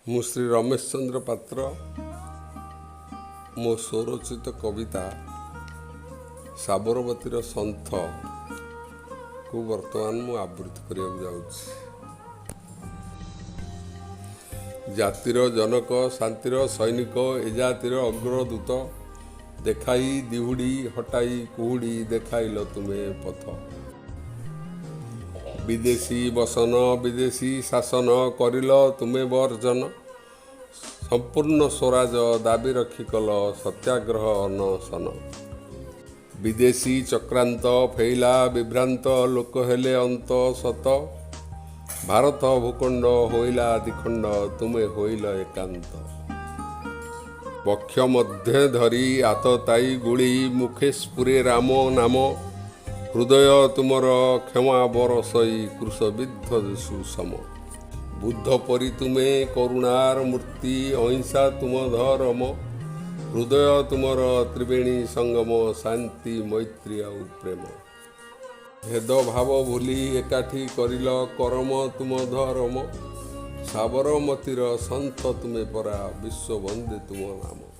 ମୁଁ ଶ୍ରୀ ରମେଶ ଚନ୍ଦ୍ର ପାତ୍ର ମୋ ସ୍ୱରଚିତ କବିତା ସାବରମତୀର ସନ୍ଥକୁ ବର୍ତ୍ତମାନ ମୁଁ ଆବୃତ୍ତି କରିବାକୁ ଯାଉଛି। ଜାତିର ଜନକ, ଶାନ୍ତିର ସୈନିକ, ଏ ଜାତିର ଅଗ୍ରଦୂତ, ଦେଖାଇ ଦିହୁଡ଼ି ହଟାଇ କୁହୁଡ଼ି ଦେଖାଇଲ ତୁମେ ପଥ। ବିଦେଶୀ ବସନ, ବିଦେଶୀ ଶାସନ କରିଲ ତୁମେ ବର୍ଜନ, ସମ୍ପୂର୍ଣ୍ଣ ସ୍ୱରାଜ ଦାବି ରଖି କଲ ସତ୍ୟାଗ୍ରହ ଅନଶନ। ବିଦେଶୀ ଚକ୍ରାନ୍ତ ଫେଇଲା ବିଭ୍ରାନ୍ତ, ଲୋକ ହେଲେ ଅନ୍ତ ସତ, ଭାରତ ଭୂଖଣ୍ଡ ହୋଇଲା ଦ୍ୱିଖଣ୍ଡ, ତୁମେ ହୋଇଲ ଏକାନ୍ତ। ବକ୍ଷ ମଧ୍ୟେ ଧରି ଆତତାୟୀ ଗୁଳି, ମୁଖେ ସ୍ଫୁରେ ରାମ ନାମ, ହୃଦୟ ତୁମର କ୍ଷମା ବରଷଇ କ୍ରୁଶବିଦ୍ଧ ଯୀଶୁ ସମ। ବୁଦ୍ଧ ପରି ତୁମେ କରୁଣାର ମୂର୍ତ୍ତି, ଅହିଂସା ତୁମ ଧରମ, ହୃଦୟ ତୁମର ତ୍ରିବେଣୀ ସଙ୍ଗମ, ଶାନ୍ତି ମୈତ୍ରୀ ଆଉ ପ୍ରେମ। ଭେଦଭାବ ଭୁଲି ଏକାଠି କରିଲ କରମ ତୁମ ଧରମ, ସାବରମତୀର ସନ୍ଥ ତୁମେ ପରା, ବିଶ୍ୱ ବନ୍ଦେ ତୁମ ନାମ।